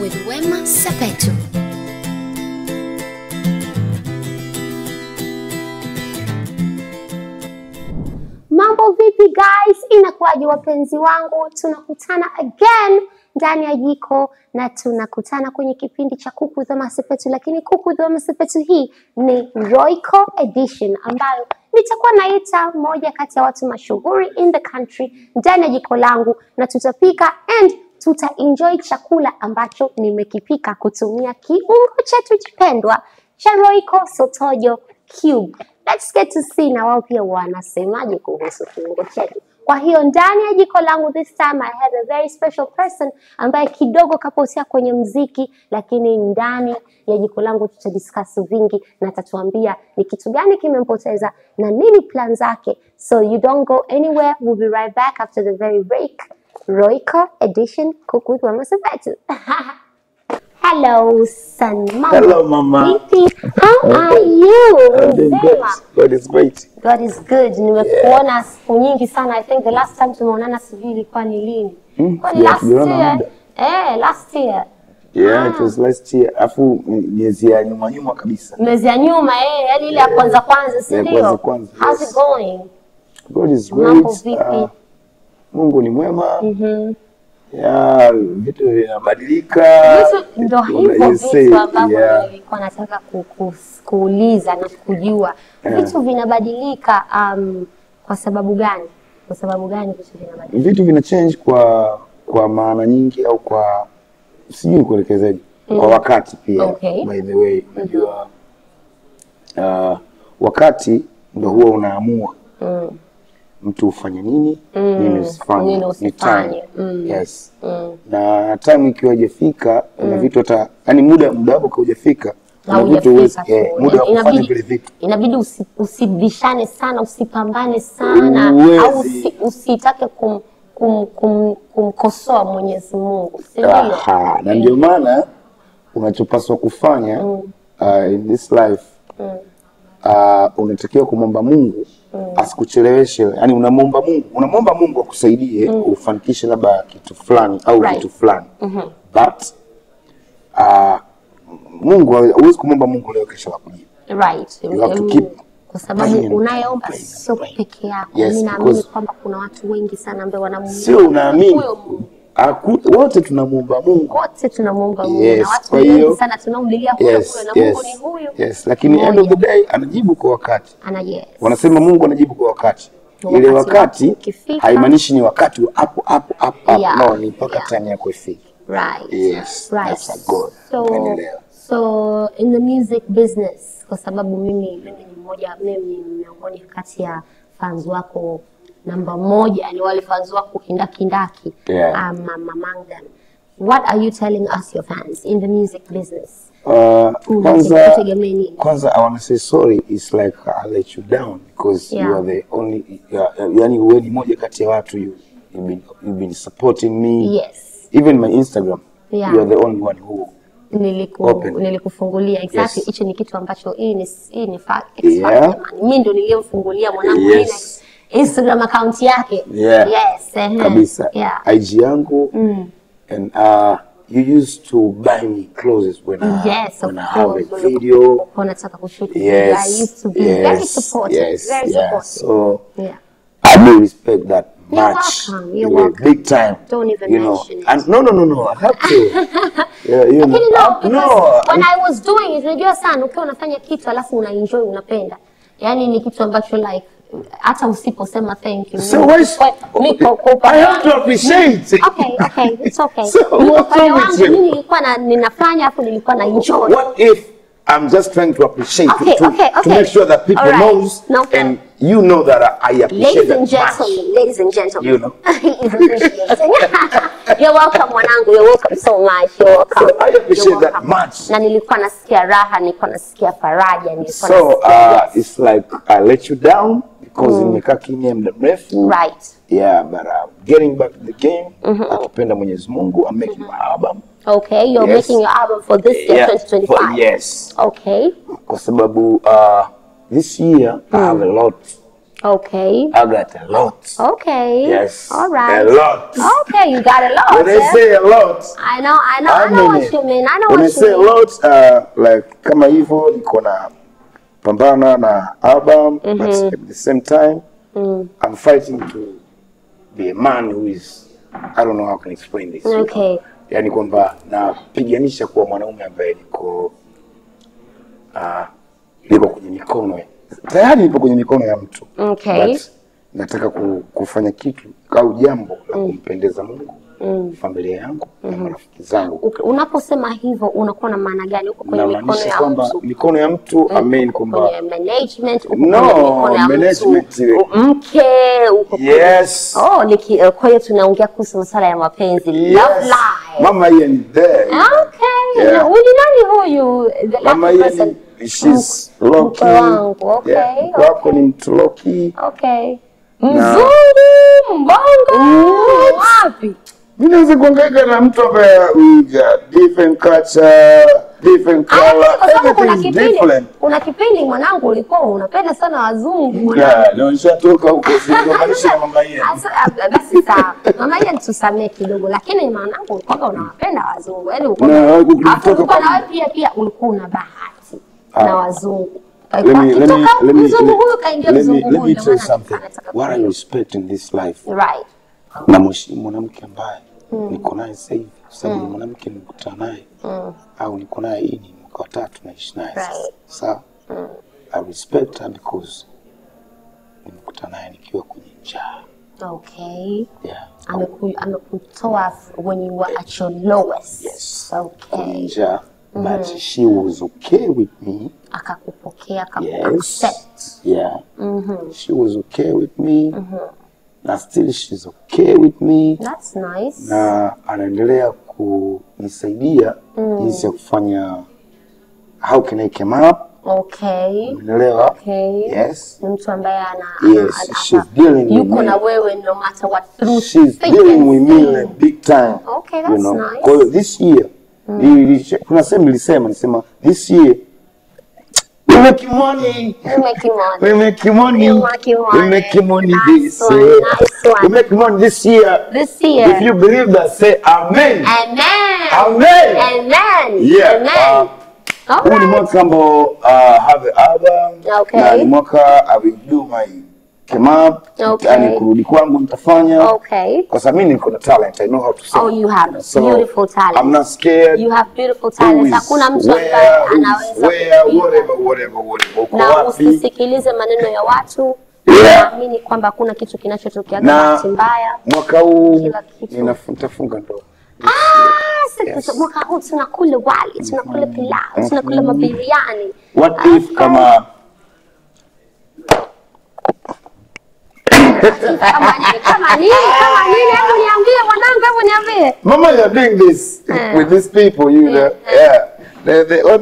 with Wema Sepetu. Mambo vipi guys, inakuwaje wapenzi wangu? Tunakutana again ndani ya jiko na tunakutana kwenye kipindi cha Cook with Wema Sepetu, lakini Cook with Wema Sepetu hii ni Royco edition ambayo nitakuwa naita moja kati ya watu mashuhuri in the country ndani ya jiko langu, na tutapika and tuta enjoy chakula ambacho nimekipika kutumia kiungo chetu kipendwa cha Royco Sotojo Cube. Let's get to see na wao pia wanasemaje kuhusu kiungo chetu. Kwa hiyo ndani ya jiko langu this time I have a very special person ambaye kidogo kapotea kwenye mziki, lakini ndani ya jiko langu tutadiscuss vingi na atatuambia ni kitu gani kimempoteza na nini plan zake. So you don't go anywhere, we'll be right back after the very break. Royco edition Cook with Wema Sepetu. Hello, son. Mama. Hello, mama. Vipi? How are you? I'm doing good. God is great. God is good. Nimekuona siku nyingi sana. I think the last time tumeonana sijui ilikuwa ni lini. Kwa ni last year. Last year. Yeah, it was last year. Afu miezi ya nyuma nyuma kabisa. Miezi ya nyuma yani ile ya kwanza kwanza, si ndio? How's it going? God is great. Mambo vipi? Mungu ni mwema. Yeah, vitu vinabadilika. Ndio hivyo vitu ambavyo nilikuwa nataka kuuliza na kujua. Vitu vinabadilika kwa sababu gani? Kwa sababu gani vitu vinabadilika? Vitu vina change kwa maana nyingi au kwa sijui kuelekezaje. Kwa wakati pia. Okay. By the way, unajua wakati ndio huwa unaamua. Mtu ufanye nini, nini usifanye. Ni time. Yes. Na time ikiwa haijafika, kuna vitu hata yani muda wako haujafika, kuna vitu huwezi muda wa kufanya vile vitu. Inabidi usibishane sana, usipambane sana, au usitake kumkosoa Mwenyezi Mungu. Aha, na ndio maana unachopaswa kufanya in this life unatakiwa kumwomba Mungu asikucheleweshe. Yani unamwomba Mungu akusaidie ufanikishe labda kitu fulani au vitu fulani. But Mungu huwezi kumwomba Mungu leo kesho akujibu. Right. You have to keep, kwa sababu unayeomba sio peke yako. Yes, mimi naamini kwamba kuna watu wengi sana ambao wanamuomba. Sio unaamini. Wote tunamuomba Mungu. Wote tunamuomba Mungu. Na watu wengi sana tunaomlilia huyo na Mungu ni huyu. Yes, lakini end of the day anajibu kwa wakati. Wanasema Mungu anajibu kwa wakati. Ile wakati haimaanishi ni wakati wa hapo hapo hapo. No, ni mpaka time yako ifike. Right. Yes. Right. That's God. So in the music business, kwa sababu mimi ni mmoja, mimi ni miongoni kati ya fans wako namba moja, ni wale fans wako kindakindaki. Among them. What are you telling us your fans in the music business? Kwanza I want to say sorry, it's like I let you down because you are the only yani wewe ni moja kati ya watu you've been supporting me. Yes. Even my Instagram. You are the only one who nilikufungulia. Exactly. Hicho ni kitu ambacho hii ni fact. Mimi ndo niliyemfungulia mwanangu Instagram account yake. Yes. Kabisa. IG yangu. And you used to buy me clothes when I have a video. Yes. I used to be very supportive. Very supportive. So I do respect that much. You're welcome. Big time. Don't even mention it. And no. I have to. You know. No, when I was doing it, unajua sana ukiwa unafanya kitu alafu una enjoy, unapenda. Yani ni kitu ambacho like hata usiposema thank you. So I have to appreciate. Okay, it's okay. So what's wrong with you? Mimi nilikuwa ninafanya afu nilikuwa na enjoy. What if I'm just trying to appreciate to make sure that people knows and you know that I appreciate that much. Ladies and gentlemen. You know. You're welcome mwanangu, you're welcome so much. You're welcome. So I appreciate that much. Na nilikuwa nasikia raha, nilikuwa nasikia faraja, nilikuwa So it's like I let you down because nimekaa kimya muda mrefu. Right. Yeah, but I'm getting back to the game. Akipenda Mwenyezi Mungu, I'm making my album. Okay, you're making your album for this year, 2025. Yes. Okay. Kwa sababu this year I have a lot Okay. I got a lot. Okay. Yes. All right. A lot. Okay, you got a lot. When I say a lot, I know, I know, I know what you mean. I know when what I you say a mean. Lot, like kama hivyo niko na pambana na album, but at the same time, I'm fighting to be a man who is, I don't know how I can explain this. Okay. Yani kwamba napiganisha kuwa mwanaume ambaye niko niko kwenye mikono tayari, nipo kwenye mikono ya mtu. Okay. But nataka kufanya kitu au jambo la kumpendeza Mungu, familia yangu na marafiki zangu. Unaposema hivyo unakuwa na maana gani? Uko kwenye mikono Namaanisha ya kwamba mtu? Mikono ya mtu, I mean kwamba Kwenye management, uko No, kwenye mikono ya management mtu, ile. Mke, uko kwenye Yes. Oh, kwa hiyo tunaongea kuhusu masuala ya mapenzi, love Yes. life. Mama Ian there. Okay. Yeah. Huyu ni nani huyu? The lucky Mama Ian, person. She's low Mkwe key. wangu. Okay. Yeah, mkwe wako ni mtu low key. Okay. Na- Mzungu, mbongo, wapi? Mimi naweza kuhangaika na mtu ambaye we got different culture, different color, Kwa sababu kuna everything is kipindi, different. kuna kipindi mwanangu ulikuwa unapenda sana wazungu. Yeah, ndio nishatoka huko, sio na mama Ian. Basi sawa. Mama Ian tusamee kidogo, lakini mwanangu ulikuwa unawapenda wazungu. Yaani ulikuwa Na, alafu kutoka ulikuwa kwa- na wewe pia ulikuwa una bahati na wazungu. Let me, let me, Akitoka let me, mzungu huyu kaingia let me, mzungu let huyu, me ndio tell you maana something. anataka What I kuolewa. respect in this life. Right. Namheshimu mwanamke ambaye niko naye sasa hivi, kwa sababu ni mwanamke nimekutana naye au niko naye, hii ni mwaka wa tatu naishi naye sasa. Right. Sawa? I respect her because nimekutana naye nikiwa kwenye njaa. Okay. Yeah. Amekutoa when you were at your lowest. Yes. Kwenye Okay. njaa, but she was okay with me. Akakupokea, Yes. akakuaccept. Yeah. She was okay with me. Na still she's okay with me. That's nice. Na anaendelea kunisaidia jinsi ya kufanya, how can I come up? Okay. Umeelewa? Okay. Yes. Ni mtu ambaye Yes, she's dealing with yuko me. na wewe no matter what, through She's thick dealing and with me thin. like big time. Okay, that's you know? nice. Kwa hiyo this year kuna sehemu nilisema this year we make money. We making money. We make money. We making We money. make money Nice this one, year. nice one. We make money this year. This year. If you believe that, say amen. Amen. Amen. Amen. Yeah. Amen. All Huu ni right. mwaka ambao have a album. Okay. Na ni mwaka I will do my came up. Okay. Yani kurudi kwangu nitafanya. Okay. Kwa sababu mimi niko na talent. I know how to sing. Oh, you have So, beautiful talent. I'm not scared. You have beautiful Who talent. is Hakuna mtu where, ambaye who is anaweza where, kupinga. whatever, whatever, whatever. Uko Na wapi? usisikilize maneno ya watu. Yeah. Naamini kwamba hakuna kitu kinachotokea Na bahati mbaya. mwaka huu Kila kitu. nitafunga ndoa. Yes. Mwaka huu tunakula wali, tunakula pilau, tunakula mabiriani. What if kama Kama nini? Kama nini? Kama nini? Hebu niambie mwanangu, hebu niambie. Mama, you're doing this with these people, you know. Yeah.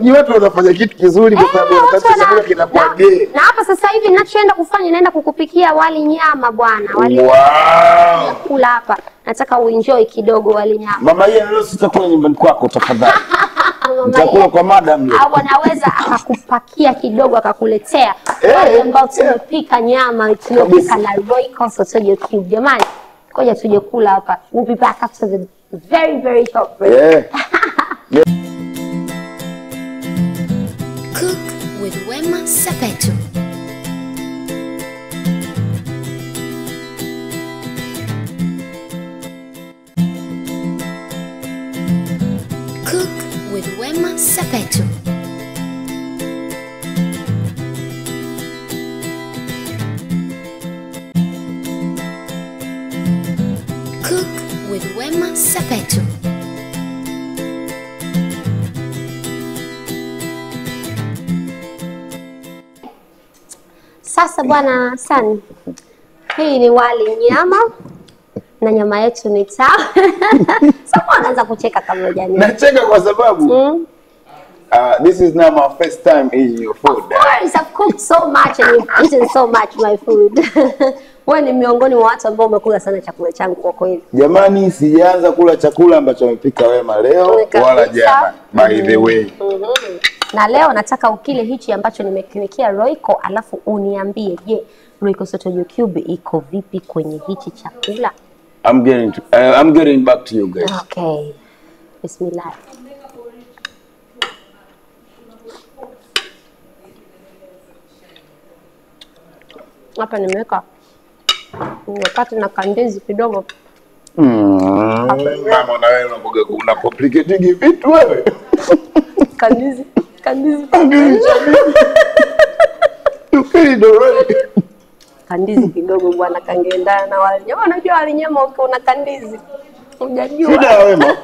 Ni watu wanafanya kitu kizuri kwa sababu Eh, watu wanataka chakula kinakuwa gay. na hapa sasa hivi ninachoenda kufanya, naenda kukupikia wali nyama bwana. Wali Wow. kula hapa. Nataka uenjoy kidogo wali nyama. Mama, hii leo sitakula nyumbani kwako tafadhali. Mama Nitakula yeye- kwa madam leo. Au anaweza akakupakia kidogo akakuletea Eh, wali ambao tumepika nyama tumepika na Royco Sotojo Cube. Jamani, ngoja tuje kula hapa. We'll be back after the very very short break. Yeah. Cook with Wema Sepetu. Cook with Wema Sepetu. Cook with Wema Sepetu. Sasa bwana Hassan, hii ni wali nyama na nyama yetu ni tamu. Sasa anaanza kucheka kabla hujaniona. Nacheka kwa sababu this is not my first time eating your food. Of course, I've cooked so much and you've eaten so much my food. Wewe ni miongoni mwa watu ambao umekula sana chakula changu kwa kweli. Jamani, sijaanza kula chakula ambacho amepika Wema leo Kabisa. wala jana. By the way. Na leo nataka ukile hichi ambacho nimekiwekea Royco, alafu uniambie, je, Royco Sotojo Cube iko vipi kwenye hichi chakula? I'm getting back to you guys. Okay. Bismillah. Hapa nimeweka wakati na kandizi kidogo. Mama na wewe unakoga una complicate vitu wewe. Kandizi. You killed already. Kandizi kidogo bwana kangeendana na wale nyama. Unajua wale nyama ukiona kandizi hujajua. Shida ya Wema.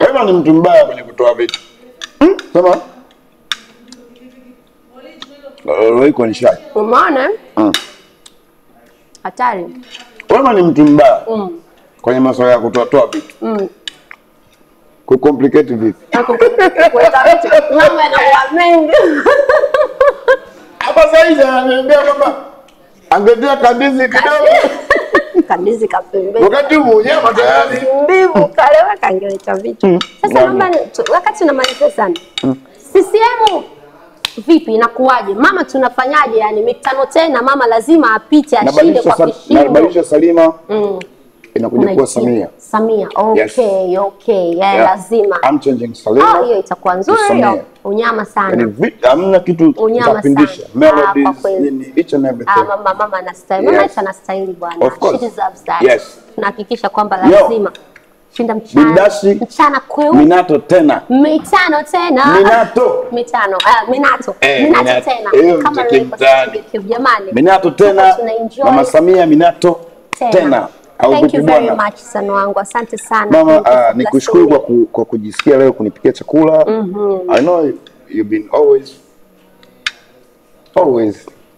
Wema ni mtu mbaya kwenye kutoa vitu. Sema. Royco ni shy. Umeona? Hatari. Wema ni mtu mbaya. Kwenye masuala ya kutoa toa vitu. Kucomplicate vitu. Mambo yanakuwa mengi. Hapa sasa hivi ananiambia kwamba angetia kandizi kidogo. Kandizi kapembeni. Wakati mwenyewe tayari mbivu kalewa kangeleta vitu. Sasa naomba wakati tunamaliza sana. CCM vipi inakuwaje? Mama tunafanyaje yani mitano tena mama lazima apite ashinde kwa kishindo. Nabadilisha Salima. Inakuja kuwa Samia. Samia. Okay, yes. Okay. Yeah, lazima. I'm changing Salima. Hiyo itakuwa nzuri. Unyama sana. Yani hamna kitu kitapindisha. Melodies, nini, each and everything. Mama anastahili. Mama yetu anastahili bwana. She deserves that. Yes. Tunahakikisha kwamba lazima. Shinda mchana. Bindashi, mchana kweupe. Minato tena. Mitano tena. Minato. Mitano. Minato. Minato tena. Kama jamani. Minato tena. Mama Samia Minato tena. Thank you very much sana wangu. Asante sana. Mama, nikushukuru kwa kujisikia leo kunipikia chakula. I know you've been always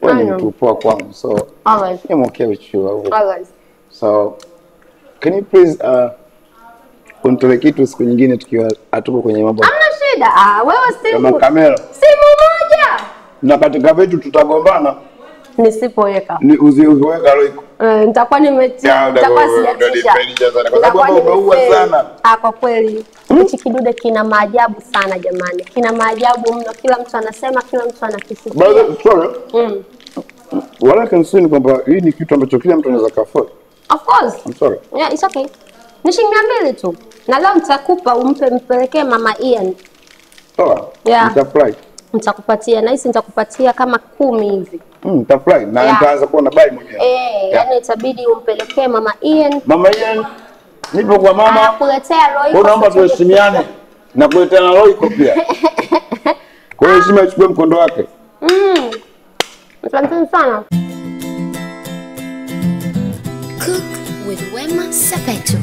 wewe ni mtu poa kwangu. So always. I'm okay with you. Always. Always. So can you please unitoe kitu siku nyingine tukiwa hatuko kwenye mambo. Hamna shida. Wewe simu. Kama kamera. Simu moja. Na katika vitu tutagombana. Nisipoweka. Ni uziweka Royco. Nitakuwa nimetia. Nitakuwa sijatisha. Kwa sababu umeua sana. Kwa kweli. Hichi kidude kina maajabu sana jamani. Kina maajabu mno. Kila mtu anasema, kila mtu anakisifia. Brother, sorry. Wala concern kwamba hii ni kitu ambacho kila mtu anaweza kuafford. Of course. I'm sorry. Yeah, it's okay. Ni shilingi 200 tu. Na leo nitakupa umpe mpelekee Mama Ian. Sawa. Yeah. Nitafurahi. Nitakupatia na hisi nitakupatia kama 10 hivi. Nitafurahi na nitaanza kuwa na bai mwenyewe. Yani itabidi umpelekee Mama Ian. Mama Ian, nipo kwa mama. Anakuletea Royco. Naomba tuheshimiane na kuletea na Royco pia. Kwa hiyo heshima ichukue mkondo wake. Asante sana. Cook with Wema Sepetu.